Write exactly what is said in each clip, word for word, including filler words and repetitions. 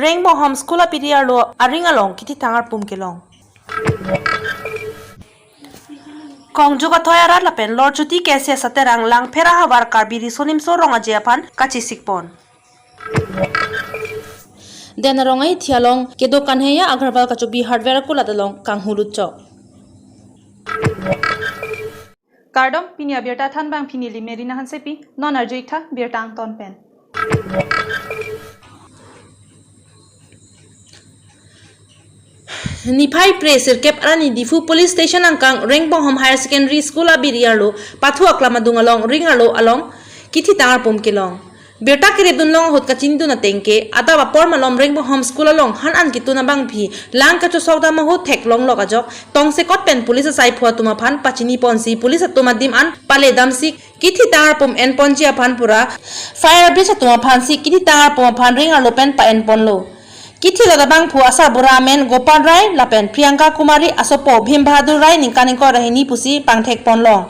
Rengbonghom School apiri arlo aring along kithitang arpum kelong. Kongjuk athoi arat lapen Lorchuti K C S aterang Langpher ahavar Karbi Riso Nimso Rong Aje aphan kachesik pon. Den Arong ahithi along kedo Kanhaiya Agarwal Kachobi Hardware akulat along kanghu lutchok. Kardom, pini abirta thanbang pini Limerina Hansepi, non arju-ik tha birta angton pen. Niphai Phre sirkep arni Diphu Police Station angkang Rengbonghom Higher Secondary School apiri arlo pathu aklam adung along ring arlo along kithitang arpum kelong. Birta kerip dunlong ahut kachinidun ateng ke, adap apor malom Rengbonghom School along han an kitun abangpi lang kachosok dam ahut theklonglok ajok tongsekot pen police asaiphu atum aphan pachini ponsi police atum adim an pale damsi kithitang arpum en ponji aphan pura fire brigade atum aphansi kithitang arpum aphan ring arlo pen pa-en ponlo. Kithi lada abangphu asarbura amen Gopal Rai lapen Priyanka Kumari, asopo Bhim Bahadur Rai ningkan ingkoi ra hini pusi pangthek ponlong.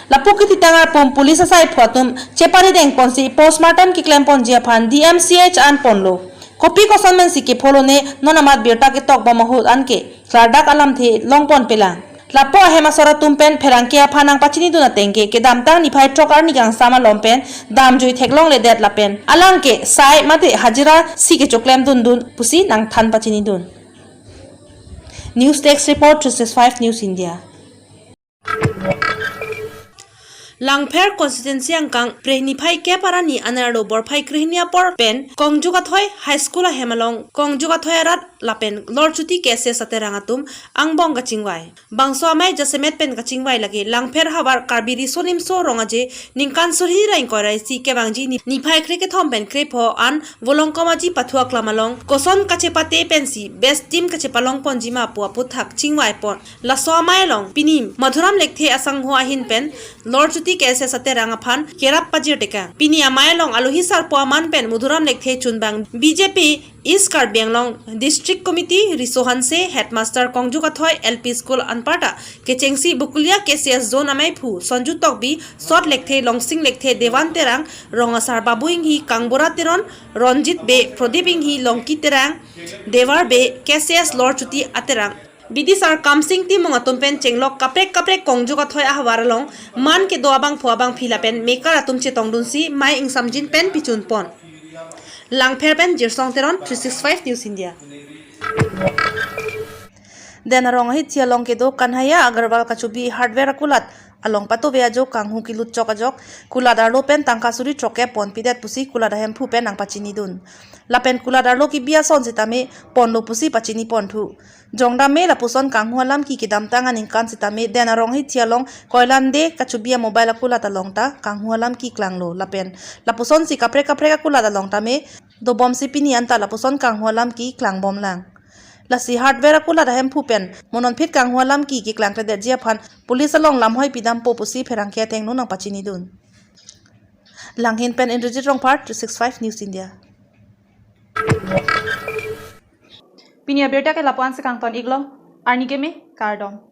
Lapu kithitang arpum police asaiphu atum chepari deng ponsi postmortem keklem ponji aphan D M C H an ponlo. Kopi koson mensi kepholone non amat birta ketok bom ahut anke klardak alamthe long pon pelang. Lapu ahem asor atum pen pherangke aphan nangpachinidun ateng ke, kedamtang niphai throk arni kangsam alom pen damjui theklongledet lapen alang ke sai mate hajira si kechoklem dundun pusi nangthan pachinidun. News Desk Report, three six five News India. Langpher constituency angkang Phre niphai kep arni anerlo Borphai krehini apor pen Kongjuk athoi High School ahem along Kongjuk athoi arat lapen Lorchuti K C S aterang atum angbong kachingvai. Bangso amei jasemet pen kachingvai lake Langpher ahavar Karbi Riso Nimso Rong Aje ningkan suri ra ingkoi ra isi kevangji ni-, niphai krekethom pen krepho an Volongkom Aji pathu aklam along koson kachepate pensi best team kachepalong ponji ma pu aputhak chingvai pon. Laso amei along pini Madhuram Lekthe asangho ahin pen Lorchuti K C S aterang aphan kerap pajir tekang. Pini amei along alohi sarpo aman pen Madhuram Lekthe chunbang B J P East Karbi Anglong District Committee, Riso Hanse, Headmaster Kongjuk athoi L P School anparta kechengsi Bokolia K C S Zone ameiphu Sonju Tokbi, Sot Lekthe, Longsing Lekthe, Devan Terang, Rong Asar Babu Inghi, Kangbura Teron, Ronjit Bey, Prodip Inghi, Longki Terang, Devar Bey, K C S Lorchuti aterang, B D sir Kamsing Timung atum pen chenglok kaprek kaprek Kongjuk athoi ahavar along man kedo abangphu abangpi lapen mekar atum chetongdunsi mei ingsamjin pen pichun pon. Langpher pen Jirsong Teron, three six five News India. Den Arong ahithi along kedo Kanhaiya Agarwal Kachobi Hardware akulat along patove ajo kanghu kelutchok ajok kulat arlo pen tangka suri throkkep ponpidet pusi kulat ahemphu pen nangpachinidun. Lapen kulat arlo kebi ason sitame ponlo pusi pachini ponthu. Jongdam me lapuson kanghu alam ki kedamtang aningkan sitame Den Arong ahithi along Koilande Kachobi amobile akulat along ta kanghu alam ki klanglo lapen lapusonsi kaprek kaprek akulat along tame dobomsi pini anta lapuson kanghu alam ki klangbomlang. Lasi hardware akulat ahemphu pen mo nonphit kanghu alam ki keklangkledetji aphan police along lamhoi pidampo pusi pherangke athengno nangpachinidun. Langhin pen Indrajit Rongphar, three six five News India. Pini abirta ke lapu-an si kangton-iklo, arni keme, kardom.